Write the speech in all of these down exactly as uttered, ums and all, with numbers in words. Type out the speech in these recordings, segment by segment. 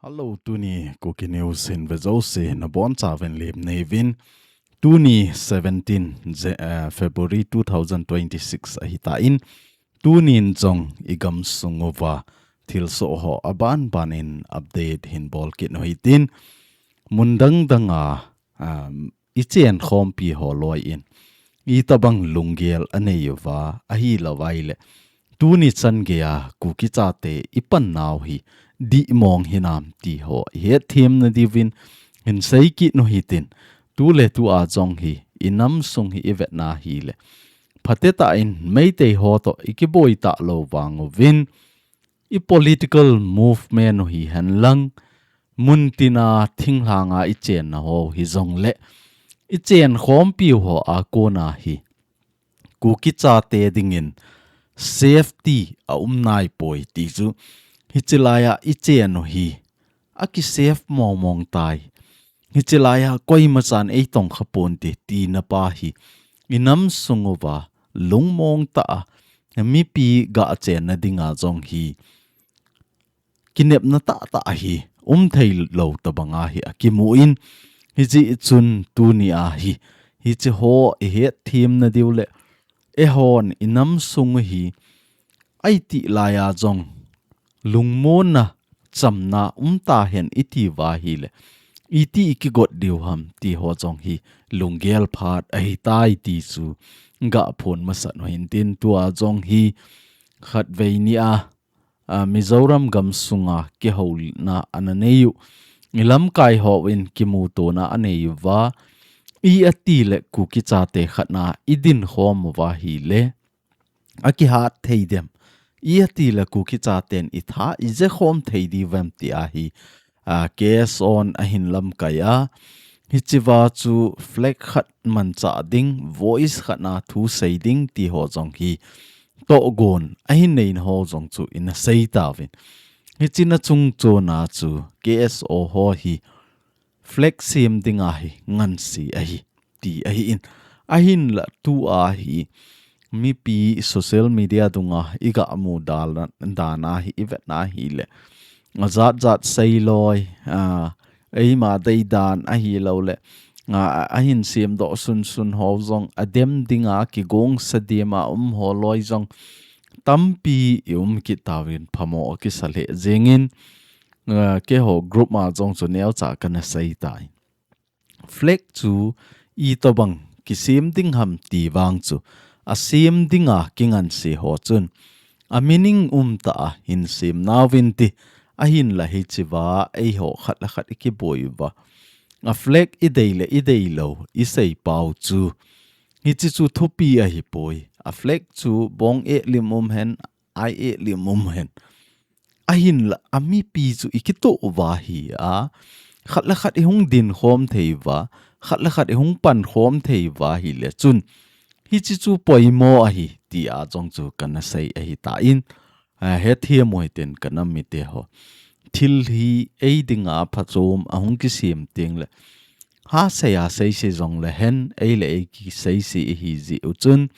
Hello, tuni Kuki News hin vejouse nabonchauvin lemneuvin. Tuni seventeen Je- eh, February two thousand twenty-six ahitan, tunin jong igamsung uva thilsoh ho aban banin update hin bolkit uhitin, mun dang danga um, ichen khompi ho loiyin itobang lunggel anei uva, ahilouvaile tuni chan geiya Kuki chate ipan nau hi dihmong hinam ti ho ihet themna diuvin hin seikit uhitin, tuletua jong hi inamsung hi ivetna hile phatecha in Meitei ho toh ikiboi talou vang uvin, i political movement u hihen lang, muntina thinglhanga ichenna ho hijongle, ichen khompiu ho akona hi Kuki chate dingin safety aum naipoi ti chu, hiche laiya ichen u hi akisafe mongmong tai. Hiche laiya koimachan eitongkha ponte tina pa hi inamsung uva lungmong tah a mipi gah chenna dinga jong hi kinepna tahtah hi umtheilou tobanga hi akimun, hijeh chun tunia hi hiche ho ihet themna diu le eihon inamsung u hi aiti laiya jong lungmonna chamna umtahen itiuva hile iti ikigot diu ham ti ho jong hi lunggel phat ahitai ti chu gaphon masat uhintin, tua jong hi khatvei nia, a, Mizoram gamsunga kihouna ana neiu, ilamkai hon kimutona aneiuva, i atile Kuki chate khatna idin khom uva hile akihat thei dem, i atile Kuki chaten itha ije khom thei diuvem tia hi, a, K S O in ahin lamkai a, hichea chu flag khat manchah ding, voice khatna thu sei ding ti ho jong hi tohgon ahin neina ho jong chu ina sei tauvin, hichena chungchona chu K S O ho hi flag sem dinga hi ngansi ahi ti ahin, ahinla tua hi mipi social media dunga igamu dal- dana hi ivetna hile ajatjat seiloi, a, eima deidan ahiloule, a, ahin semdoh sunsun ho jong adem dinga kigongsa dema um ho loi jong tampi ium kit tauvin phamo akisa lheh jengin, a, keiho group ma jong chu neocha kana seitai. Flag chu itobang kisem ding ham ti vang chu asem dinga kinganse ho chun a meaning umtah a hin sem nauvinte, ahinla hichea eiho khat le khat ikiboi uva, a flag idei le ideilou isei pau chu hiche chu thupi ahipoi. A flag chu bong eh lim umhen, ai eh lim umhen, ahinla amipi chu ikitoh uva hi a, khat le khat ihung dinkhom thei uva, khat le khat ihung pankhom thei uva hile chun hiche chu poimo ahi tia jong chu kana sei ahitan, a, hethem u hitin kanam mite ho, thil hi eidinga phachom ahung kisem tengle hasei a seise jongle hen, eile eikiseise ihi jeh u chun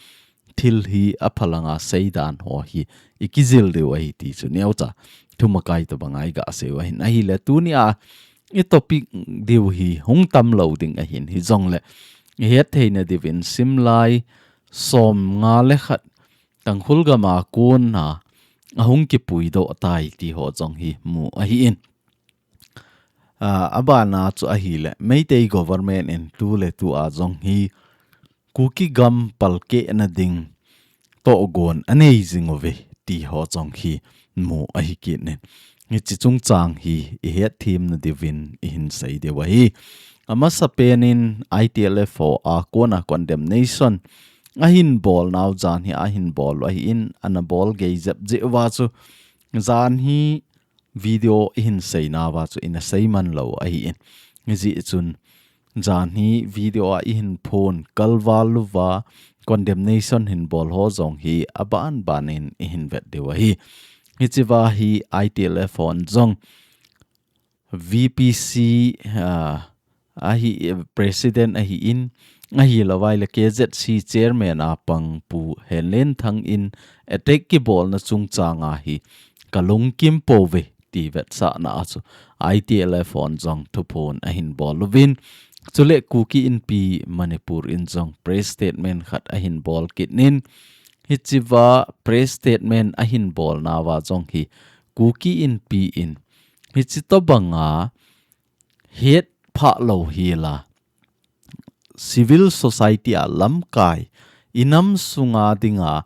thil hi aphalanga seidan ho hi ikijil diu ahi ti chu neocha thumakai tobanga igasei u ahin, ahile tunia itopic diu hi hung tamlou ding ahin, hijongle ihet theina diuvin simlai somnga le khat Tangkhul gama kona ahung kipuidoh tai ti ho jong hi mu ahin. A, abana chu ahile Meitei government in tuletua jong hi Kuki gam palkehna ding tohgon anei jing uve ti ho jong hi mu ahikit in, hiche chungchang hi ihet themna diuvin ihin sei diu ahi. Amasapen in I T L F ho akona condemnation ahin bolnau jan hi ahin bol u ahin, ana bol gei jep jeh uva chu jan hi video ihin seinauva chu ina seiman lou ahin, hijeh chun jan hi video a ihin phon kalval uva condemnation hin bol ho jong hi aban banin ihin vet diu ahi. Hichea hi I T L F hon jong V P C, a, ahi, eh, president ahi in, ahi lou vai le K Z C chairman a pang Pu Henlenthang in attack kibolna chungchang a hi ka lungkim pouve ti vetsahna a chu I T L F hon jong thuphon ahin bol uvin. Chule Kuki Inpi Manipur in jong press statement khat ahin bol kit in, hichea press statement ahin bolna uva jong hi Kuki Inpi in hichi tobanga het phah lou hi la civil society a lamkai, inam sunga dinga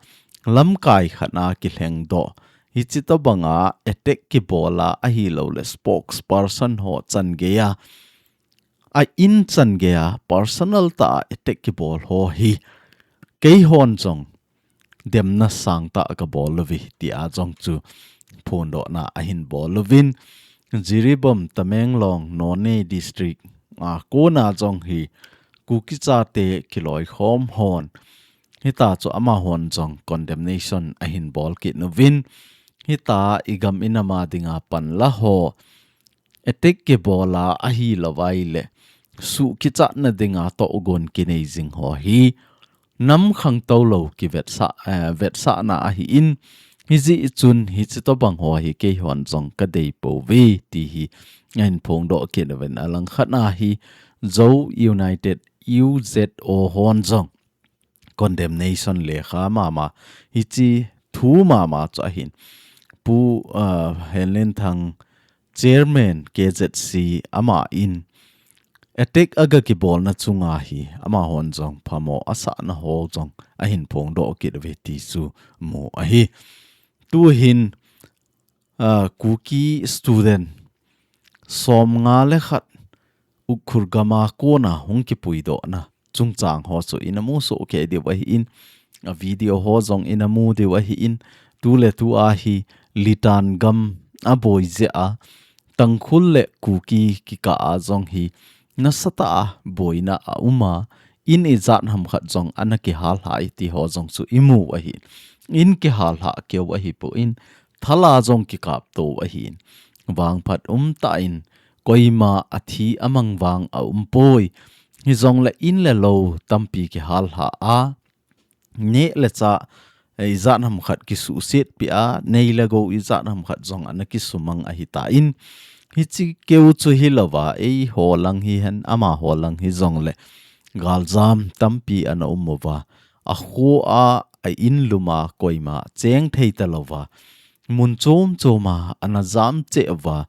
lamkai khat a kilhengdoh, hichi tobanga attack kibola ahi lou le spokesperson ho chan geiya, a in chan geiya personal tah a attack kibol ho hi keihon jong demna sangtah ka bol uve tia jong chu phondohna ahin bol uvin, Jiribam, Tamenglong, Noney district a kona jong hi Kuki chate kiloikhom hon, hita chu amahon jong condemnation ahin bol kit uvin, hita igam inam a dinga panla ho attack kibola ahi lou vai le suh kichatna dinga togon kinei jing ho hi nam khangtou lou kivetsah, eh, vetsahna ahi in, hijeh chun hichi tobang ho hi keihon jong ka dei pouve ti hi ahin phongdoh kit uvin, alangkhat a hi Zo United, U Z O hon jong condemnation lekha mama, hichi thu mama chu ahin Pu, ah, Henlenthang chairman K Z C ama in attack aga kibolna chunga hi amahon jong phamo asahna ho jong ahin phongdoh kit uve ti chu mu ahi. Tuhin, ah, Kuki student somnga le khat Ukhrul gam a kona hung kipuidohna chungchang ho chu ina mu soh kei diu ahi in, a video ho jong ina mu diu ahi in, tu le tu a hi Litan gam a boi jeh a, Tangkhul le Kuki kikah a jong hi nasatah a boina a um a, in ijat ham khat jong ana kihal lha e ti ho jong chu i mu ahi. In kihal lha keu ahi poi, thala jong kikap to ahi. Vangphat um tah in, koima a thi a mang vang a um poi. Hijongle in le lou tampi kihal lha a, neh le chah, eh, ijat ham khat kisuhset pi a, nei le gou ijat ham khat jong ana kisumang ahi tan. Hichi keu chu hi louva, eiho lang hihen, amaho lang hijongle galjam tampi ana um uva, a kho a, a in lum a koima cheng thei ta louva, mun chom chom a ana jam cheh uva,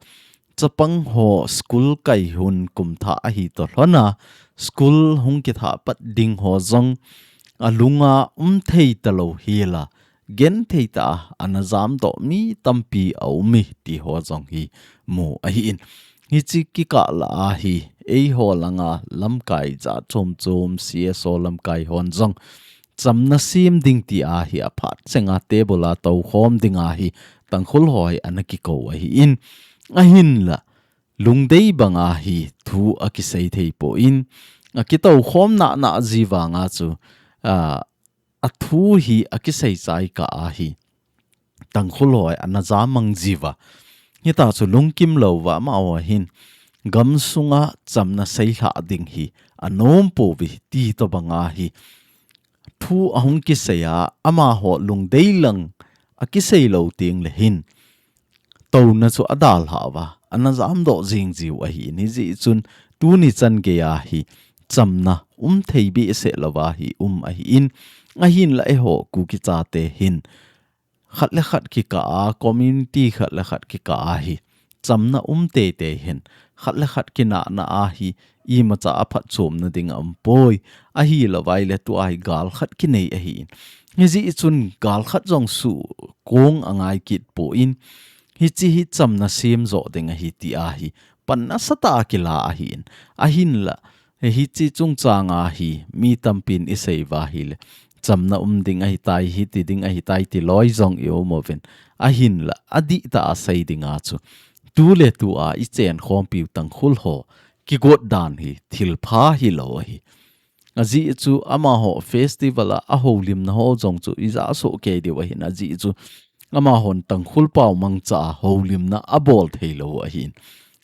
chapang ho school kai hun kum thah ahi toh lhon a, school hung kithah pat ding ho jong a lung a um thei ta lou hi la, gen thei tah a ana jam doh mi tampi a um e ti ho jong hi mu ahi in. Hichi kikah lah a hi, eiho lang a lamkai jat chom chom, C S O lamkai hon jong chamna sem ding ti a hi a phat cheng a table a toukhom ding a hi Tangkhul ho hi ana kikou ahi in. Ahin la, lungdei bang a hi thu a kisei thei poi, a kitoukhom nana ji vang a chu, a, a thu hi a kisei chai kah a hi Tangkhul ho hi ana jam mang ji uva. Hita chu lungkim louva amaho hin gam sunga chamna sei lha ding hi a nom pouve ti tobang a hi thu a hung kisei a, amaho lungdei lang a kisei lou teng le hin touna chu a dal lha uva, ana jam doh jing jiu ahi in. Hijeh chun tuni chan gei a hi chamna um thei behseh louva hi um ahi in. Ahin la eiho Kuki chate hin khat le khat kikah a, community khat le khat kikah a hi chamna um teitei hen, khat le khat kinahna a hi imacha a phatchomna ding a um poi. Ahi lou vai le tua hi gal khat kinei ahi in. Hijeh chun gal khat jong sukong a ngai kit poi. Hichi hi chamna sem jo ding ahi ti a hi pan nasatah a kila ahi in. Ahin la, hichi chungchang a hi mi tampin i sei uva hi le, chamna um ding ahi tai, hiti ding ahi tai ti loi jong i um uvin. Ahin la, adih tah a sei ding a chu, tu le tu a i chen khompiu Tangkhul ho kigot dan hi thil pha hi lou ahi. Ajeh chu amaho festival a, a houlimna ho jong chu i ja soh kei diu ahin, ajeh chu amahon Tangkhul pau mangcha a houlimna a bol thei lou ahin.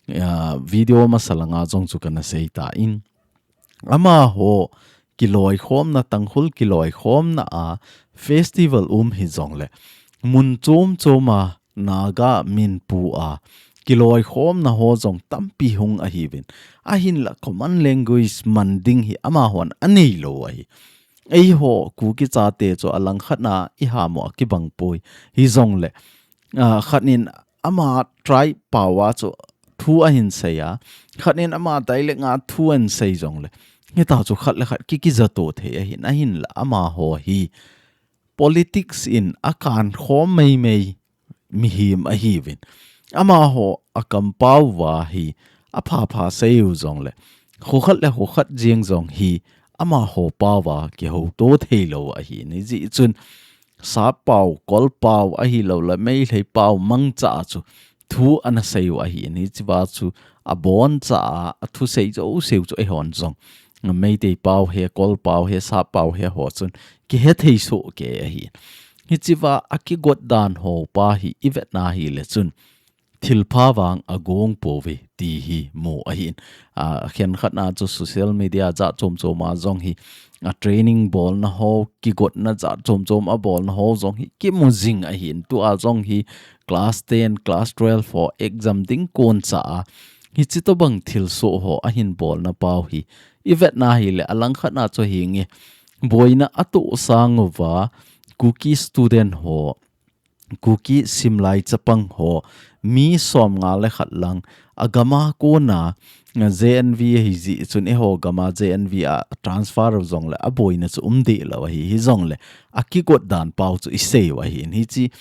ah, video masa langa jong chu kana sei tan. Amaho kiloikhomna, Tangkhul kiloikhomna a festival um hijongle, mun chom chom a Naga min pu a kiloikhomna ho jong tampi hung ahiuvin. Ahinla common language man ding hi amahon anei lou ahi. Eiho Kuki chate chu alangkhat na i hamu a kibang poi. Hijongle, ah, khat in ama tribe pao a chu thu ahin sei a, khat in ama dialect a thu ahin sei jongle, hita chu khat le khat ki, kijato thei ahin, ahinla amaho hi politics in akankhom meimei mihem ahiuvin. Amaho akampao uva hi apha pha sei u jongle, kho khat le kho khat jeng jong hi amaho pao uva kihouto thei lou ahin, hijeh chun sap pao, kol pao ahilouleh Meitei pao mangcha a chu thu ana sei u ahin, hichea chu aboncha a, athusei jouse u chu eihon jong Meitei pao hi, kol pao hi, sap pao hi ho chun kihe thei soh kei ahi. Hichea akigot dan ho pa hi i vetna hile chun thilpha vang agong pouve ti hi mu ahin. Ah, khenkhat na chu social media jat chom chom a jong hi, a training bolna ho, kigotna jat chom chom a bolna ho jong hi kimu jing ahin. Tua jong hi class ten, class twelve ho exam ding kon cha a hichi tobang thilsoh ho ahin bolna pao hi i vetna hile, alangkhat na chu hinge, boina atoh sang uva Kuki student ho, Kuki simlai chapang ho, mi somnga le khat lang, agam a kona, J N V hijeh chun eiho gam a J N V a transfer u jongle aboina chu um deh lou ahi, hijongle akigot dan pao chu i sei u ahin, hichi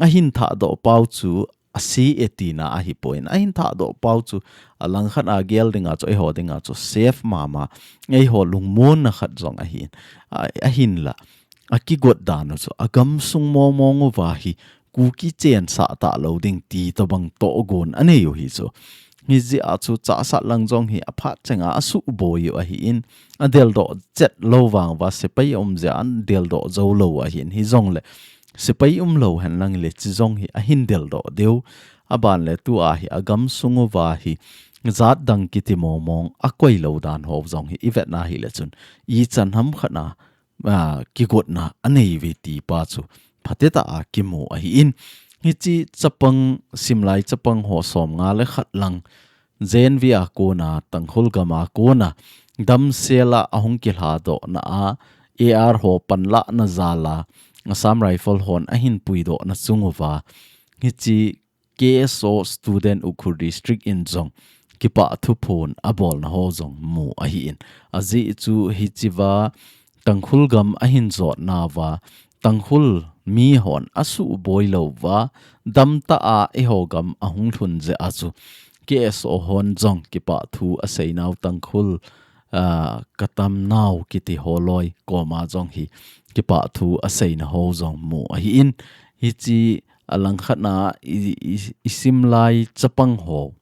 ahin thahdoh pao chu ase e tina ahipoi. Ahin thahdoh pao chu alangkhat a gel dinga chu, eiho dinga chu safe mama, eiho lungmonna khat jong ahin. A, ahinla akigot dan u chu agamsung mong mong uva hi Kuki chensah talou ding ti tobang tohgon anei u hi chu. Hijeh a chu Chassad lang jong hi aphat chenga asuboi u ahin, adeldoh chet lou vang uva sepai aum jeh a adeldoh jou lou u ahin, hijongle sepai umlou henlang le chi jong hi ahin deldoh diu. Aban le tua hi agamsung uva hi jat dang kiti mong mong akoi lou dan ho jong hi i vetna hile chun ichan ham khat na, ah, kigotna anei uve ti pa chu phatecha a kimu ahin. Hichi chapang, simlai chapang ho somnga le khat lang J N V a kona, Tangkhul gam a kona damsel a ahung kilhadohna a, A R ho panlahna jal a Assam Rifle hon ahin puidohna chung uva hichi K S O student Ukhrul District in jong kipah thuphon abolna ho jong mu ahin. Ajeh chu hichea Tangkhul gam ahin jotna uva Tangkhul mi hon asuboi lou uva, damtah a eiho gam ahung lhun jeh a chu K S O hon jong kipah thu aseinau Tangkhul, ah, katamnau kiti holoi koma jong hi kipah thu aseina ho jong mu ahin. Hichi alangkhat na i, i, i simlai chapang ho,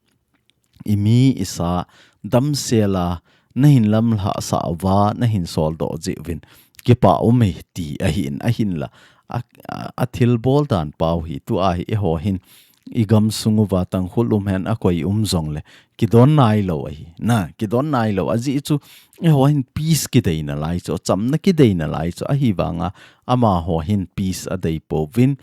i mi i sa damsel a nahin lamlhah sah uva, nahin soldoh jeh uvin kipah um e ti ahin, ahinla a, a, athilbol dan pao hi tua hi eiho hin igamsung uva Tangkhul um hen akoi um jongle kidon nailou ahi. Na, kidon nailou. Ajeh chu eiho hin peace kideina lai chu, chamna kideina lai chu, ahivanga amaho hin peace adei pouvin,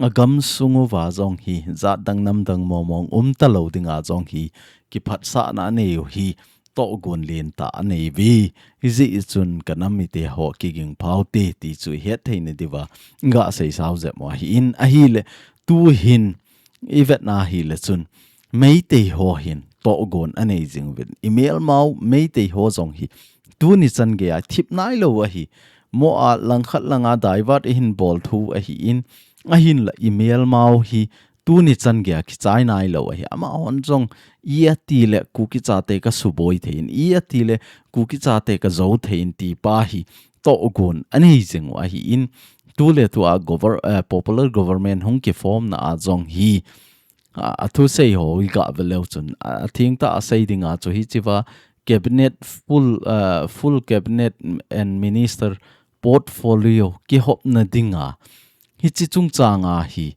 agamsung uva jong hi jat dang nam dang mong mong um talou dinga jong hi kiphatsahna anei u hi tohgon lentah anei uve. Hijeh chun kanam mite ho kiging phau te ti chu ihet theina diuva gasei sao jep u ahin, ahile tuhin i vetna hile chun Meitei ho hin tohgon anei jing uvin, i melmau Meitei ho jong hi tuni chan geiya thip nailou ahi. Mo a langkhat langa divert ihin bol thu ahin, ahinla i melmau hi tuni chan geiya kichai nailou ahi. Amahon jong i atile Kuki chate kasuboi thei in, i atile Kuki chate kajou thei in ti pa hi tohgon anei jing u ahin, tuletua gover-, eh, popular government hung kiformna a jong hi, a, athusei ho i gah ve leu chun, a, athengtah a sei dinga chu hichea cabinet full, eh, full cabinet and minister portfolio kihopna dinga hichi chungchanga hi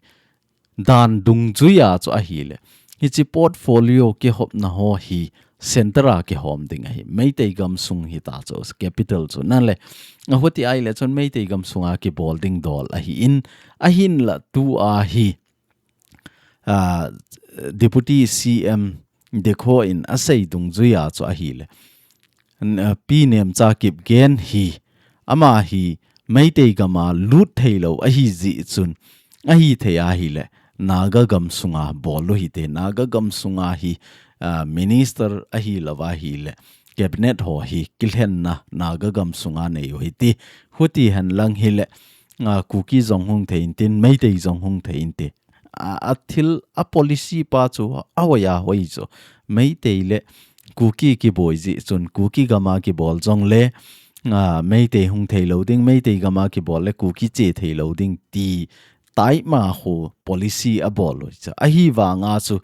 dan dungjuia chu ahile Hichi portfolio kihopna ho hi center a kihom ding ahi. Meitei gamsung hita chu capital chu. Nale, ahuti ahile chun Meitei gamsunga kibol ding dol ahin, ahinla tua hi, ah, Deputy C M Dekho in asei dungjuia chu ahile. N-, ah, Pi Nemcha Kipgen hi, ama hi Meitei gama lut thei lou ahi jeh chun, ahi thei ahile, Naga gamsunga bol u hite, Naga gamsunga hi, ah, minister ahi lou ahile, cabinet ho hi kilhenna Naga gamsunga nei u hite, huti hen lang hile, ah, Kuki jong hung thei intin, Meitei jong hung thei inte. A, a thil, a policy pa chu ahoiya hoi chu. Meitei le Kuki kiboi jeh chun, Kuki gama kibol jongle, a, Meitei hung thei lou ding, Meitei gama kibol le Kuki che thei lou ding ti taima ho policy abol u chu. Ahivanga chu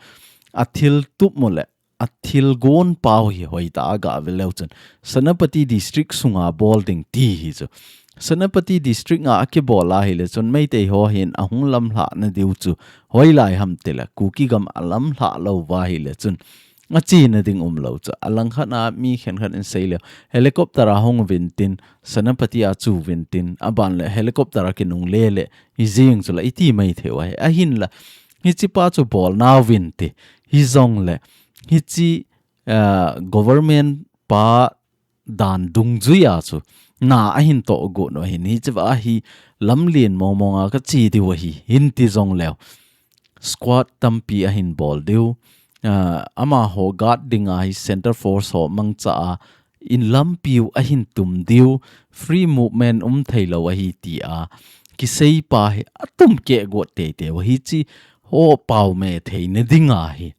a thil tup mu le a thil gon pau hi hoitah a gave leu chun, Senapati District sunga bol ding ti hi chu. Senapati District a akibol ahile chun Meitei ho hin ahung lamlhah na diu chu hoilai ham tile Kuki gam alamlhah lou va ahile chun achena ding um lou chu. Alangkhat a mi khenkhat in sei leu, helicopter a hung uvin tin, Senapati a chu uvin tin, aban le helicopter a kinungle le hi jeng chu la iti mai thei u ahi. Ahinla, hichi pa chu bol nauvin ti, hijongle, hichi, ah, government pa dan dungjuia chu na ahin tohgon u ahin, hichi va hi lamlen mong monga kache diu ahi, hin ti jongleu. Squad tampi ahin bol diu. Ah, amaho guard dinga hi center force ho mangcha a in lampiu ahin tum diu, free movement um thei lou ahi tia kisei pa hi atum keh got teitei u ahi, hichi ho pau me theina dinga hi.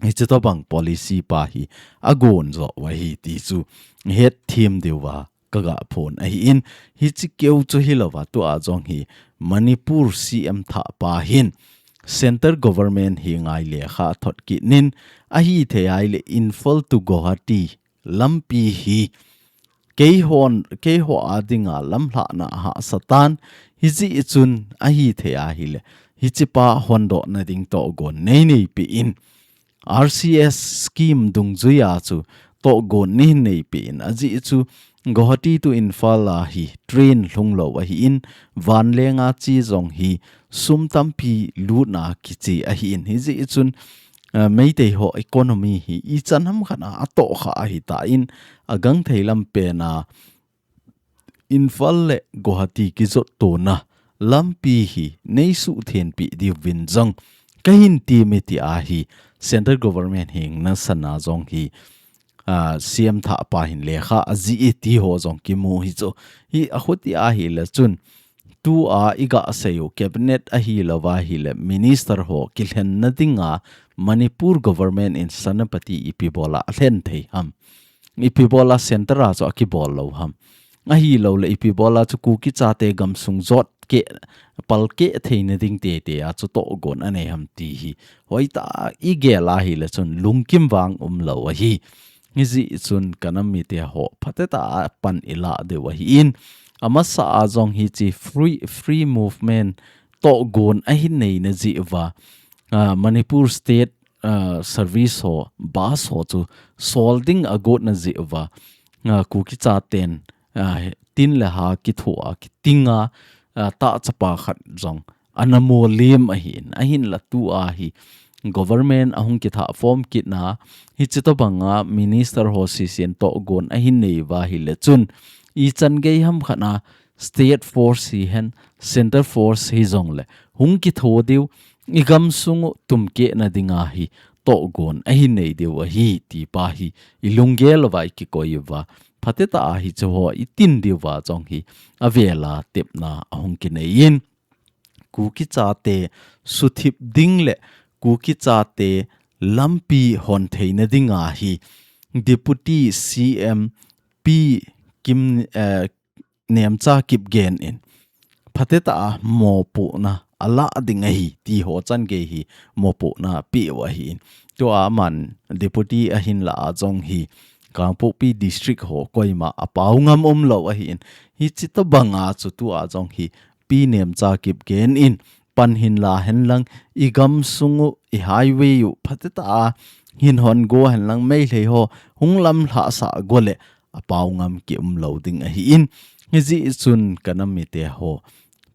Hichi tobang policy pa hi agon jo u ahi ti chu hetthem diuva kaga phon ahin, hichi keu chu hilouva tua jong hi Manipur C M thah pa hin center government henga lekha athot kit in, ahi thei ahile Imphal to Guwahati lampi hi keihon, keiho a dinga lamlhahna ahahsa tan, hijeh chun ahi thei ahile, hichi pa hondohna ding tohgon nei neipeh in, R C S scheme dungjuia chu tohgon nei neipeh in, ajeh chu Guwahati to Imphal a hi train lhung lou ahin, vanlenga che jong hi sum tampi lutna kiche ahin, hijeh chun, ah, Meitei ho economy hi ichan hamkhat a atohkha ahitan, agangthei lam pen a Imphal le Guwahati kijottona lampi hi nei suhthengpeh diuvin jong kahin temme tia hi central government henga sana jong hi, ah, C M thah pa hin lekha ajih e ti ho jong kimu hi chu. Hi ahuti ahile chun tua iga sei u cabinet ahilouva ahile minister ho kilhenna dinga Manipur government in Senapati ipi bola alhen thei ham. Ipi bola center a chu akibol lou ham. Ahilouleh ipi bola chu Kuki chate gamsung jot keh, pal keh theina ding teitei a chu tohgon anei ham ti hi hoitah a igel ahile chun lungkim vang umlou ahi. Hijeh chun kanam mite ho phatecha a pan ilah diu ahin, amasa a jong hichi free, free movement tohgon ahin neina jeh uva, ah, Manipur State, ah, service ho, bus ho chu sol ding agotna jeh uva, ah, Kuki chaten, ah, tin le ha kithoa kitinga, ah, tahchapa khat jong ana molem ahin, ahinla tua hi government ahung kithah form kitna, hichi tobanga minister ho sesen tohgon ahin neiuva ahile chun, ichan gei hamkhat a state force hihen, center force hijongle hung kitho diu, igamsung u tumkehna dinga hi tohgon ahin nei diu ahi ti pa hi ilunggel uva ikikoi uva, phatecha a hichu ho itin diuva jong hi avela tepna ahung kinei in, Kuki chate suthip ding le Kuki chate lampi hon theina dinga hi Deputy C M Pi Kim, eh, Nemcha Kipgen in phatecha a mopohna alah ding ahi ti ho chan gei hi mopohna apeh u ahin. Tua aman Deputy ahinla a jong hi Kangpokpi District ho koima apao ngam umlou ahin. Hichi tobanga chu tua jong hi Pi Nemcha Kipgen in pan hin la hen lang, i gam sung u, i highway u, phatetah a hin hon go hen lang, Meitei ho hung lamlhah sah go le, a pau ngam ki um lo ding ahi in, hijeh chun ka nam mite ho,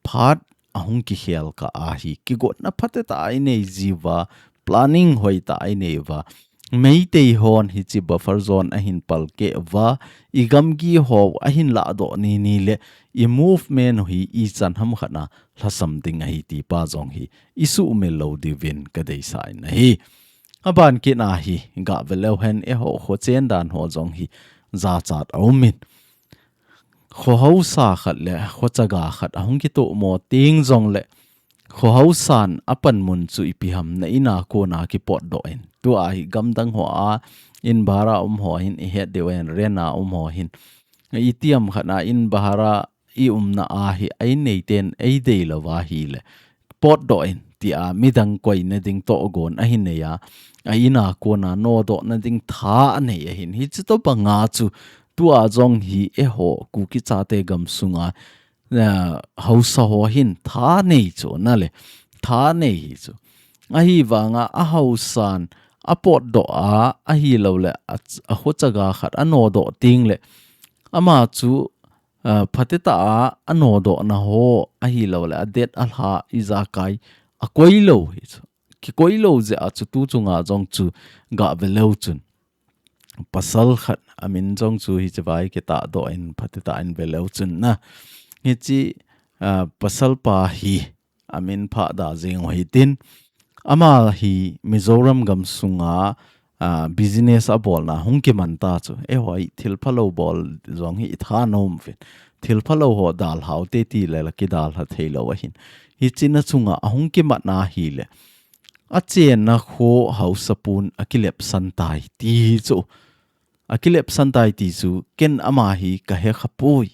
phat a hung kikhel kah ahi, kigotna phatetah a i nei jiu va, planning hoitah a i nei uva, Meitei hon hiche buffer zone a hin palkeh uva, i gamgi ho a hin lahdoh ni ni le, i movement u hi ichan ham khat na lhasam ding ahi ti pa jong hi, i suhmil lo diuvin ka deisah in ahi. A ban kit na hi, gah ve leu hen, eiho kho chen dan ho jong hi, jachat a um in. Kho hausa khat le kho chaga khat a hung kitoh mo teng jong le, kho hausan a panmun chu ipi ham, na in a kon a kipotdoh in. Tua hi gamdang ho a in bhara um ho hin i het diu ahin, rent a um ho hin. Itiham khat na in bhara i umna a hi a in neiten ei dei lo va hi le, potdoh in, tia midang koina ding togon ahin nei a, a in a kon a nodohna ding tha anei ahin. Hiche tobang a chu, tua jong hi eiho Kuki chate gam sunga, a, hausa ho hin tha nei chu na le, tha nei hi chu. Ahivanga a hausan a potdoh a, ahilou le, a, a kho chaga khat a nodoh teng le, ama chu, a, phatetah a, a nodohna ho, ahilou le, a det a lha ijakai a koi lo hi chu. Kikoi lo jeh a chu tu chunga jong chu gah ve leu chun, pasal khat a min jong chu hiche vai kitahdoh in, phatetah in ve leu chun na. Hiche, a, pasal pa hi a min phah da jeng u hitin. Ama hi Mizoram gam sunga, a, business a bolna hung kiman ta chu. Eiho hi thil phalou bol jong hi i tha nom uvin. Thil phalou ho dalhau te ti le la kidalha thei lo ahin. Hiche na chunga a hung kimat na hi le, a chenna kho hausa pun a kilepsan tai ti hi chu. A kilepsan tai ti chu, ken ama hi ka he kha poi.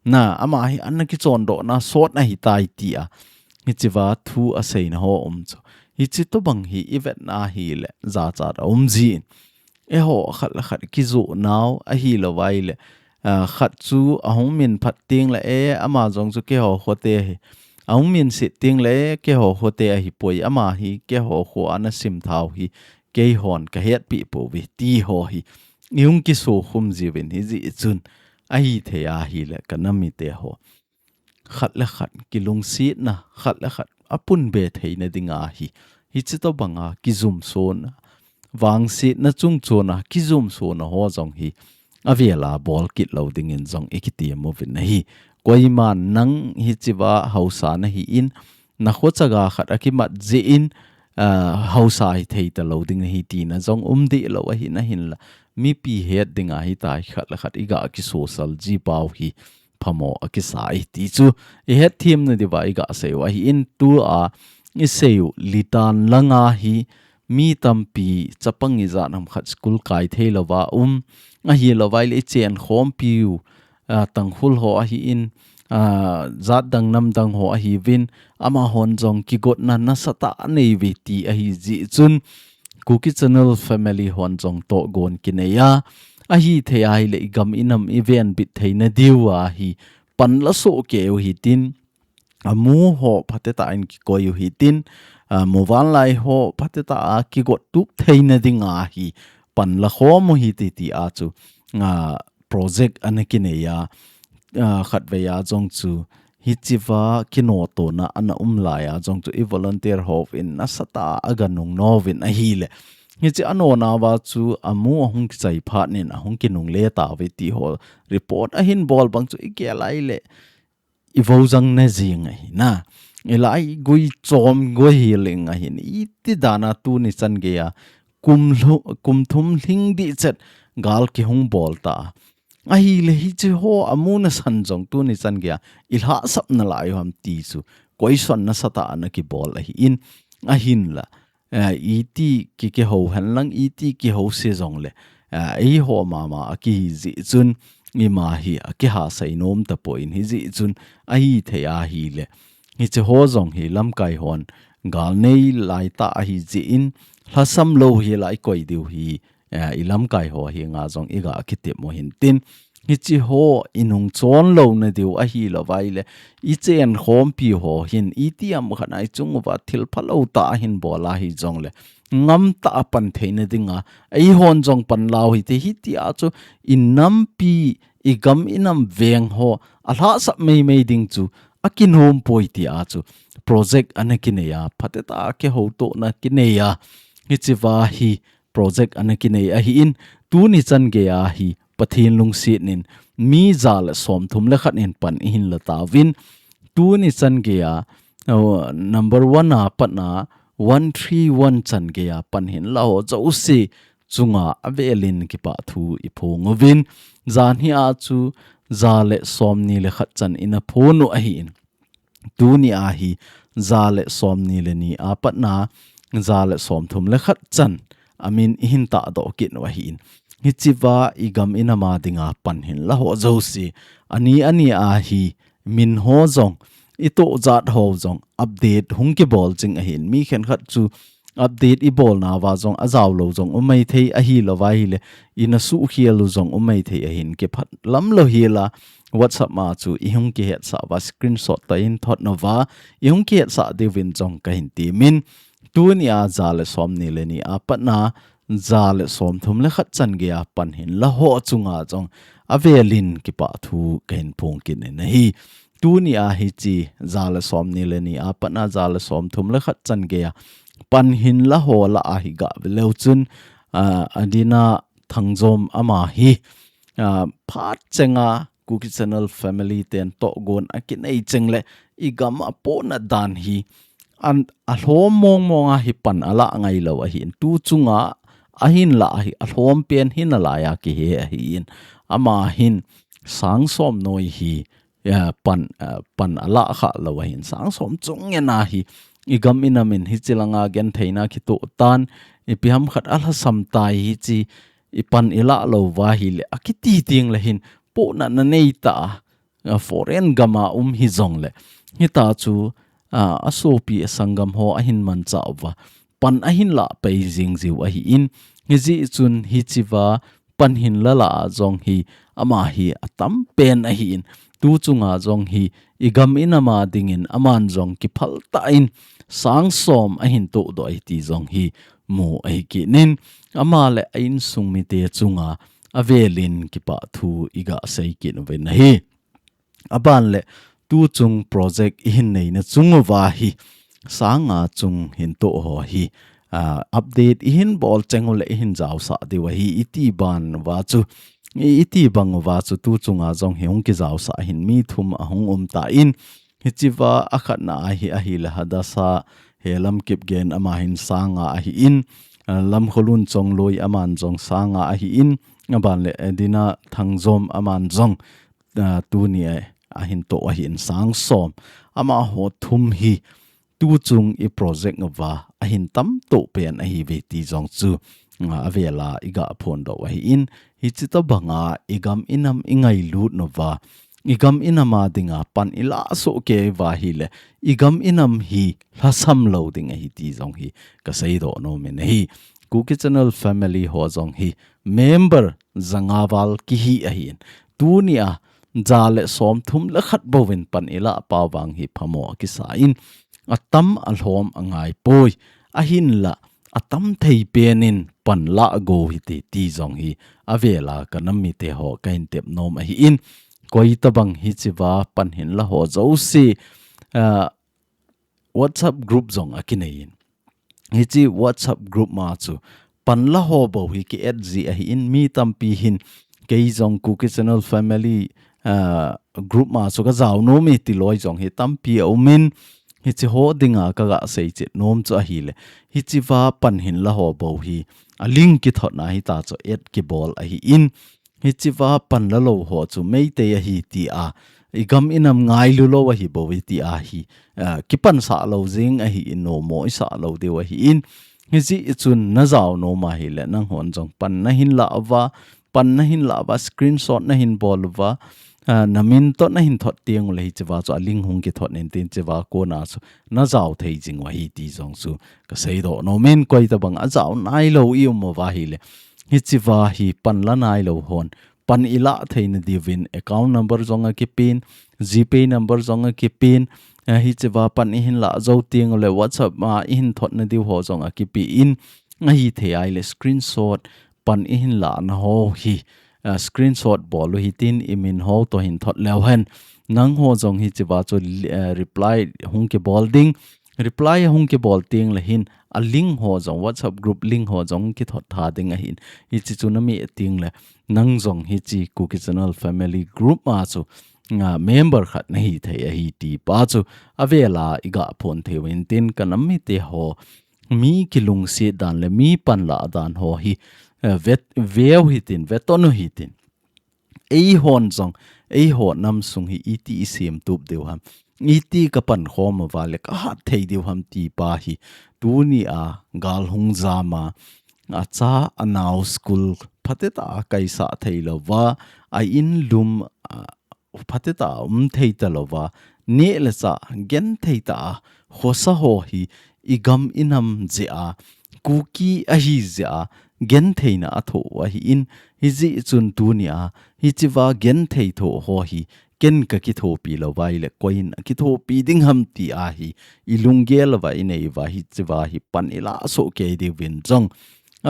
Na, ama hi ana kichondohna sot ahi tai tia. Hiche va thu a seina ho um chu. Hiche tobang hi i vetna hi le, jachat a um jin. Eiho khat le khat kijoh nau ahilou vai le, a, khat chu a hung min phat teng le, e, ama jong chu keiho khote hi. A hung min sit teng le, keiho khote ahi poi, ama hi keiho kho ana sim thau hi, keihon ka hetpi pouve ti ho hi. I hung kiso khum jiuvin hijeh chun, ahithei a hi le ka nam mite ho, khat le khat kilungsetna, khat le khat a pun be theina dinga hi, hiche tobang a kijumsona, vangsetna chungchon a kijumsona ho jong hi, a vel a bol kit lo dingin jong i kitem uvin ahi. Koiman nang hiche va hausa na hi in, na kho chaga khat a kimat jeh in, a, hausa hi thei ta lo ding ahi tina jong um deh lo ahi na hin la. Mipi het dinga hi tai khat le khat i gah kisosal ji pau hi phamo a kisa i ti chu i het thim na diuva i gah sei u ahi in tua i sei u litan langa hi mi tampi chapang i jat ham khat school kai thei lova um ahilou vai le i chen khompi u, a, Tangkhul ho ahi in, a, jat dang nam dang ho ahi vin, amahon jong kigotna nasatah a nei uve ti ahi jeh chun, Kuki Channel family hon jong togon kinei a, ahithei a hi le i gam i nam i venbit theina diu a hi pan la soh kei u hitin, a mu ho phatetah in kikoi u hitin, a, muvanlai ho phatetah a kigot tup theina dinga hi pan la khom u hite ti a chu, a, project ana kinei a, a, khatvei a jong chu hiche va kinotona ana um lai a jong chu i volunteer hovin nasatah a ga nung nouvin ahi le. Hiche a nona va chu a mu a hung kichai phat nin a hung kinungle tauve ti ho report ahin bol bang chu i gel a i le i vo jang na jing ahi na. I la i gui chom gui hi leng ahin iti dan a tuni chan gei a kum lhu-, kum thum lhing dih chet gal kihung bol ta. Ahi le hiche ho a mu na san jong tuni chan gei a i lhahsap nalai u ham ti chu question nasatah a ana kibol ahi in ahin la. Eh, iti ki, kiho hen lang, iti kiho se jong le, eh, eiho mama a kihi jeh chun, ima hi a kiha sei nom tapon hijeh chun, ahithei a hi le. Hiche ho jong hi lamkai hon, gal nei lai tah ahi jeh in, lhasam lou hi la i koi diu hi, eh, i lamkai ho hi nga jong i ga kitep mo hin tin, Hichi ho inung chon lou na diu ahi lou vai le, i chen khompi ho hin, i tiam khat na i chung uva thil phalou ta ahin bol ahi jong le, ngam ta a pan theina dinga, ei hon jong pan lau hi te hi ti a chu, i nampi, i gam i nam veng ho, a lhasap meimei ding chu, a kinom poi ti a chu, project ana kinei a, phateta kihoutohna kinei a, hichi va hi, project ana kinei ahi in, tuni chan gei a hi Pathen lungset in mi ja le som thum le khat in pan i hin la tauvin, tuni chan gei a, uh, number one a pat na one three one chan gei a pan hin la ho jouse chunga avel in kipa thu i phong uvin, jan hi a chu ja le som ni le khat chan ina phong u ahi in. Tuni a hi ja le som ni le ni a pat na ja le som thum le khat chan a min i hin tahdoh kit u ahi in. Hichi va i gam i nam a dinga pan hin la ho jouse. Ani ani a hi min ho jong i toh jat ho jong update hung kibol jing ahi in. Mi khenkhat chu update i bol na va jong a jao lou jong um mai thei ahi lou va hi le ina suh khial u jong um mai thei ahi in kiphat lam lou hi la WhatsApp ma chu i hung kihetsah va screenshot ta in thot na va i hung kihetsah diuvin jong ka hin ti min tuni a ja le som ni le ni a pat na ja le som thum le khat chan gei a pan hin la ho chunga jong avel in kipa thu ka hin phong kit in ahi. Tuni a hichi ja le som ni le ni a pat na ja le som thum le khat chan gei a pan hin la ho la a hi ga ve leu chun, a, Adina Thangjom ama hi, a, phat chenga Kuki Channel family ten toh gon a kinei cheng le i gam a pona dan hi an a hlom mong mong a hi pan a la ngai lou ahi in tu chunga a hin la hi a hlom pen hin a la ya ki he ahi in ama hin sang som noi hi ya, pan, ah, pan a la kha lou ahin sang som chung ngen a hi i gam i nam in hichi langa gen theina kitoh tan i piham khat a lhasam tai hichi i pan i la lou va hi le a kiti ting le hin pona na nei ta a, foreign gam a um hi jong le hita chu, ah, a sopi a sanggam ho a hin man cha uva pan a hin la pei jing jiu ahi in hiji chun hichi va pan hin la la a jong hi ama hi a tam pen ahi in tu chunga jong hi i gam i nam a ding in aman jong kiphal ta in sang som a hin toh doh ahi ti jong hi mu ahi kit in ama le a insung mite chunga avel in kipa thu i ga sei kit uvin ahi. A ban le tu chung project i hin nei na chung uva hi sang a chung hin toh ho hi, ah, update i hin bol cheng u le i hin jao sa diu ahi i ti ban uva chu i, i ti bang uva chu tu chunga jong hi hung ki jao sa hin mi thum a hung um ta in hichi va a khat na ahi ahi le Hadasa he Lamkipgen ama hin sang a ahi in, ah, Lamkholun Chongloi aman jong sang a ahi in a ban le Adina Thangjom aman jong ah, tuni a, a hin toh ahi in sang som. Ama ho thum hi tu chung i project uva a hin tam toh pen ahi ve ti jong chu, ah, a vel a i ga phong doh ahi in hichi to bang a i gam i nam i ngailut nu va i gam i nam a ding a pan i la soh kei va hi le i gam i nam hi lhasam lou ding ahi ti jong hi ka sei doh nom in ahi. Kuki Channel family ho jong hi member ja nga val ki hi ahi in tuni a ja le som thum le khat bou in pan i la pau vang hi phamo a kisa in a tam a hlom a ngai poi a hin la a tam thei pen in pan la go hi te ti jong hi a vel a ka nam mite ho ka hin tep nom ahi in koi ta bang hichi va pan hin la ho jouse, ah, WhatsApp group jong a kinei in. Hichi WhatsApp group ma chu pan la ho bou hi ki add ji ahi in mi tampi hin kei jong Kuki Channel family, ah, group ma chu ka jao nom e ti loi jong hi tampi a um in hichi ho ding a ka ga sei chet nom chu ahi le hichi va pan hin la ho bou hi a link ki thot na hi ta chu add ki bol ahi in hichi va pan la lou ho chu Meitei ahi ti a, i gam i nam ngailu lou ahi bou i ti a hi, ah, ki pan sa lou jing ahi in no mo i sa lou diu ahi in. Hiji i chun na jao nom ahi le nang hon jong pan na hin la uva, pan na hin la uva, screenshot na hin bol uva, ah, na min to na hin thot tiang u le hichi va chu a link hung ki thot nin tin chi va ko na chu na jao thei jing u ahi ti jong chu ka sei doh nom in koi ta bang a jao nai lou i um uva hi le. Hichi va hi pan la nai lou hon pan ilah theina diuvin account number jong akipen, GPay number jong akipen, eh, hichea pan ihin lah jou teng uleh WhatsApp a ihin thotna diu ho jong akipen, ahithei ahileh screenshot pan ihin lahna ho hi, eh, screenshot bol u hitin imin ho toh hin thot leu hen. Nangho jong hichea chu, eh, reply hung kibol ding. Reply hung kibol teng leh hin a link ho jong, WhatsApp group link ho jong kithot tha ding ahin. Hiche chu nameh teng leh nang jong hiche Kuki Channel family group a chu, ah, member khat nahi thei ahi ti pa chu avel a iga phon thei uvin tin, ka nam mite ho, mi kilungset dan leh mi panlah dan ho hi, eh, vet, veu hitin, veton u hitin. Eihon jong, eiho nam sung hi iti isem tup diu ham, iti ka pankhom uva leh ka hat thei diu ham ti pa hi, tuni a gal hung jam a, acha anao school phatecha a kaisah thei louva, a in lum, a, phatecha a um thei talouva, neh le chah genthei tah a khosa ho hi igam inam jeh a, Kuki ahi jeh a gentheina athoh u ahin, hijeh chun tuni a hichea genthei thoh ho hi ken ka kithopi louva ahileh koiin akithopi ding ham ti ahi, ilunggel uva inei uva hichea hi pan ilah soh kei diuvin jong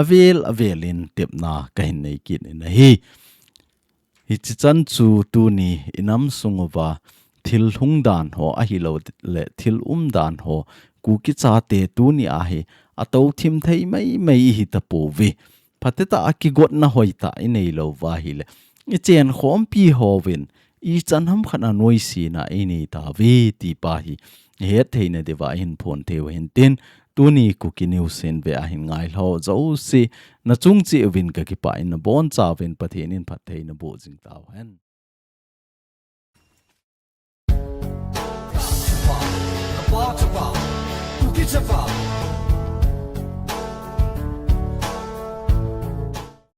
avel avel in tepna kahin nei kit in ahi. Hiche chan chu tuni inam sung uva thil hung dan ho ahilou leh thil um dan ho, Kuki chate tuni a hi atou thim thei maimai ihi tapouve. Phatecha a kigotna hoitah inei louva ahileh, ichen khompi hovin ichan ham khat a noisena inei tauve ti pa hi ihet theina diuva ihin phon thei u hintin, tuni Kuki News in ve ahin ngai lou jouse, nachung cheh uvin ka kipah in, nabonchauvin Pathen in phatthei naboh jing tauhen. Chapa, Chapa, Kuki Chapa.